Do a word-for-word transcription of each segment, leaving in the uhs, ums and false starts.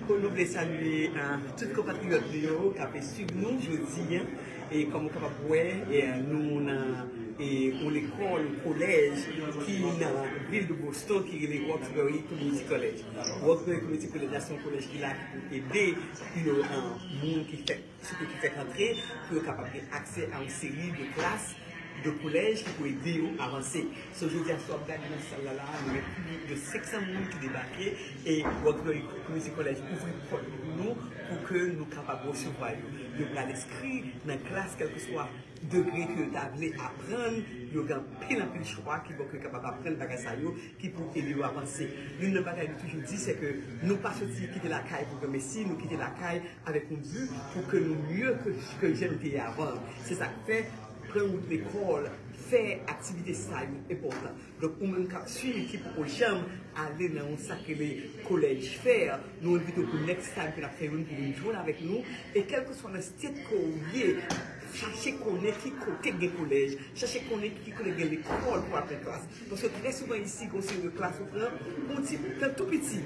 Nou vle salye, eh, tout konpatriyòt nou yo k ap swiv nou jodi a. E kòm ou kapab wè, eh, nou nan, eh, yon lekòl, yon kolèj ki nan vil de Boston ki rele Roxbury Community College. Roxbury Community College la se yon kolèj ki la ki pou ede, you know, eh, moun ki fèk, sitou ki fèk antre, pou yo kapab gen aksè a yon seri de klas de kolèj ki pou ede yo avanse. So, jodi a, si w ap gade nan sal la, la, nou gen plis de senk san moun ki debake e Roxbury Community College ouvri pòt li pou nou pou ke nou kapab resevwa yo. Yo pral enskri nan klas, kèlkeswa degre ke yo ta vle aprann, yo gen anpil, anpil chwa ki bon ke yo kapab aprann bagay sa yo, ki pou ede yo avanse. Youn nan bagay nou toujou di, se ke nou pa soti kite lakay pou granmesi, nou kite lakay avèk yon bi pou ke nou mye ke, ke jan nou te ye avan. Se sa k fè, pran wout lekòl, fè aktivite sa yo enpòtan. Donk, ou menm k ap swiv, ki poko janm ale nan yon sa k rele college fair, nou envite w pou next time ke n ap fè youn pou vin jwenn avèk nou. E kèlkeswa nan state ke w ye, chache konnen ki kote gen kolèj, chache konnen ki kote gen lekòl pou aprann klas. Paske trè souvan isi, gen yon seri de klas ou pran, yon ti tan tou piti,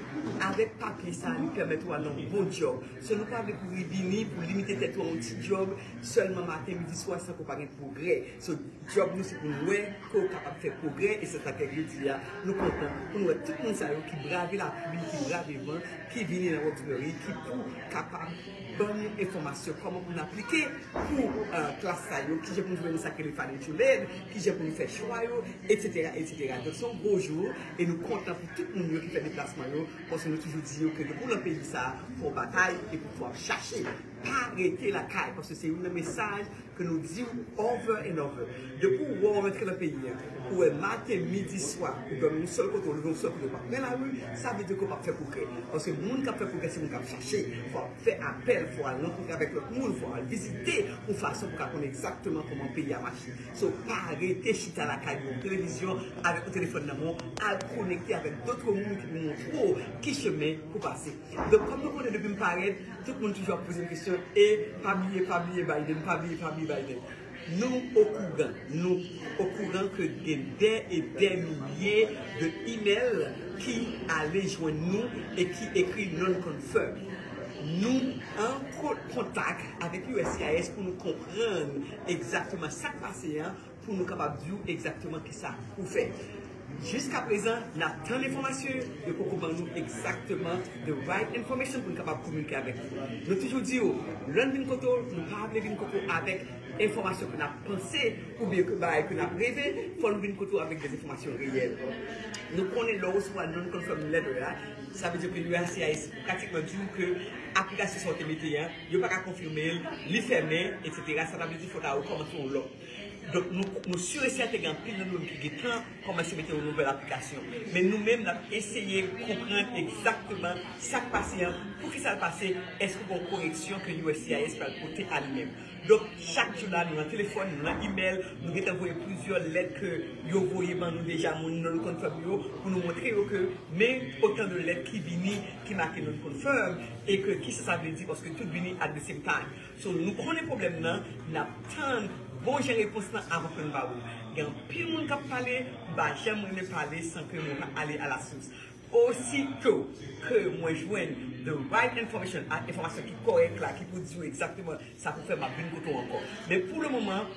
avèk papye sa, li pèmèt ou al nan yon bon djòb. So, nou pa vle pou vini, pou limite tèt ou a yon ti djòb, sèlman maten, midi, swa, san ke w pa gen pwogrè. So, djòb nou se pou nou wè ke w kapab fè pwogrè, e se sa k fè jodi a, nou kontan pou nou wè tout moun sa yo ki brave lapli, ki brave van, ki vini nan Roxbury, ki pou kapab ban nou enfòmasyon kòman pou n aplike pou, eh, klas sa yo, kijan pou nou jwenn sa k rele financial aid, kijan pou nou fè chwa yo, etsetera, etsetera. Donk, se yon gwo jou, e nou kontan pou tout moun yo ki fè deplasman yo, paske nou toujou di yo ke depi w nan peyi sa, fò w batay, e pou fò w ap chache. Pa rete lakay, paske se youn nan mesaj ke nou di w over and over. Depi w wè w rantre nan peyi a, ou wè maten, midi, swa, ou dòmi yon sèl kote, ou leve yon sèl kote, ou p ap nan lari, sa vle di ke w p ap fè pwogrè. Paske moun k ap fè pwogrè, se moun k ap chache. Fò w fè apèl, fò w al rankontre avèk lòt moun, fò w al vizite yon fason pou w ka konnen egzakteman kòman peyi a mache. So, pa rete chita lakay devan yon televizyon avèk yon telefòn nan men w, al konekte avèk dòt moun ki pou montre w ki chemen pou pase. Donk, kòm nou konnen depi m parèt, tout moun toujou ap poze m kesyon, e pa bliye, pa bliye Biden, pa bliye, pa bliye Biden. Nou okouran, nou okouran ke gen dè e dè milye de email ki ale jwenn nou e ki ekri non-confirm. Nou an ko-, kontak avèk U S C I S pou nou konprann egzakteman sa k pase an, pou nou kapab di w egzakteman kisa pou fè. Jiskaprezan, n ap tann enfòmasyon, yo poko ban nou egzakteman the right information pou n kapab kominike avèk nou. Nou toujou di w, lè n vin kote w, nou pa vle vin kote w avèk enfòmasyon ke n ap panse oubyen ke bagay ke n ap reve, fò nou vin kote w avèk de enfòmasyon reyèl. Nou konnen lè w resevwa non-confirm letter a, sa vle di ke U S C I S pratikman di w ke aplikasyon sa w te mete a, yo pa ka konfime l, li fèmen, etsetera. Sa ta vle di fò w ta rekòmanse yon lòt. Donk, nou, nou si e sèten gen anpil nan nou menm ki gentan kòmanse mete yon nouvèl aplikasyon. Men nou menm, n ap eseye konprann egzakteman sa k pase an, poukisa l pase, èske gen yon koreksyon ke U S C I S pral pote a li menm. Donk, chak jou la, nou nan telefòn, nou nan email, nou gentan voye plizyè lèt ke yo voye ban nou deja, moun non-confirm yo, pou nou montre yo ke men otan de lèt ki vini, ki make non-confirm, e ke kisa sa vle di, paske tout vini at the same time. So, nou konnen pwoblèm nan, n ap tann bon jan repons lan avan ke n ba w. Gen anpil moun k ap pale, m pa janm renmen pale san ke mwen pa ale a la sous. Osito ke mwen jwenn the right information, a, enfòmasyon ki kòrèk la, ki pou di w egzakteman sa pou fè, m ap vin kote w ankò. Men pou le moman,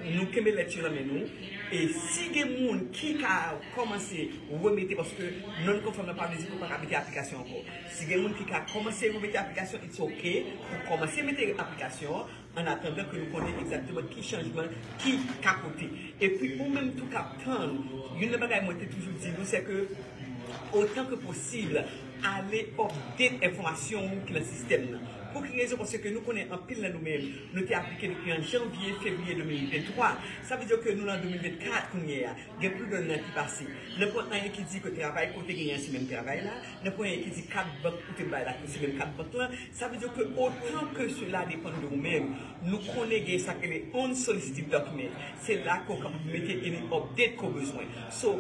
nou kenbe lèt yo nan men nou. E si gen moun ki ka kòmanse remete, paske non-confirm nan pa vle di ke w pa ka mete aplikasyon ankò. Si gen moun ki ka kòmanse remete aplikasyon, it's ok pou kòmanse mete aplikasyon an, an atandan ke nou konnen egzakteman ki chanjman ki ka pote. Epi ou menm tou k ap tann, youn nan bagay mwen te toujou di nou, se ke otan ke posib, ale update enfòmasyon ou ki nan sistèm nan. Pou ki rezon? Paske nou konnen anpil nan nou menm, nou te aplike depi an janvye, fevriye de mil venntwa. Sa vle di ke nou nan de mil vennkat kounye a. Gen plis de yon an ki pase. Nan pwen anyen ki di ke travay kote genyen se menm travay la. Nan pwen anyen ki di kat bank ou te bay la, se menm kat bank lan. Sa vle di ke otan ke sela depann de ou menm, nou konnen gen sa k rele unsolicited document. Se la ke w kapab mete any update ke w bezwen. So,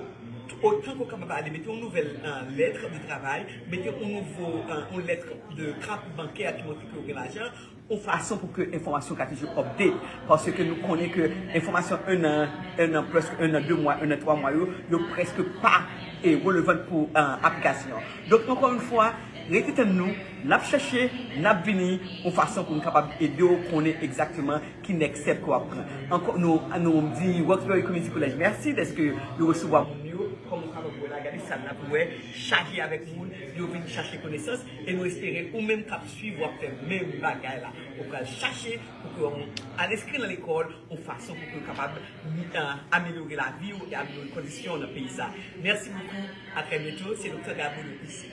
otan ke w kapab ale mete yon nouvèl, eh, lèt de travay, mete yon nouvo, eh, yon lèt de kat bankè ki montre ke w gen lajan, yon fason pou ke enfòmasyon ka toujou update. Paske nou konnen ke enfòmasyon un an, un an, prèske un an, de mwa, un an, twa mwa yo, yo prèske pa, eh, relevant pou, eh, aplikasyon. Donk, ankò yon fwa, Rete tann nou, n ap chèche, n ap vini yon fason pou n kapab ede w konnen egzakteman ki next step ke w ap pran. Ankò, nou, nou di Roxbury Community College mèsi dèske yo resevwa moun yo. Kòm ou kapab wè la, gade sal la pou wè, chaje avèk moun, yo vin chache konesans, e nou espere ou menm k ap swiv, w ap fè menm bagay la. Ou pral chache pou ke w al enskri nan lekòl, yon fason pou ke w kapab, euh, amelyore lavi w e amelyore kondisyon w nan peyi sa. Mèsi bokou, à très bientôt, c'est Docteur Gabo de ici.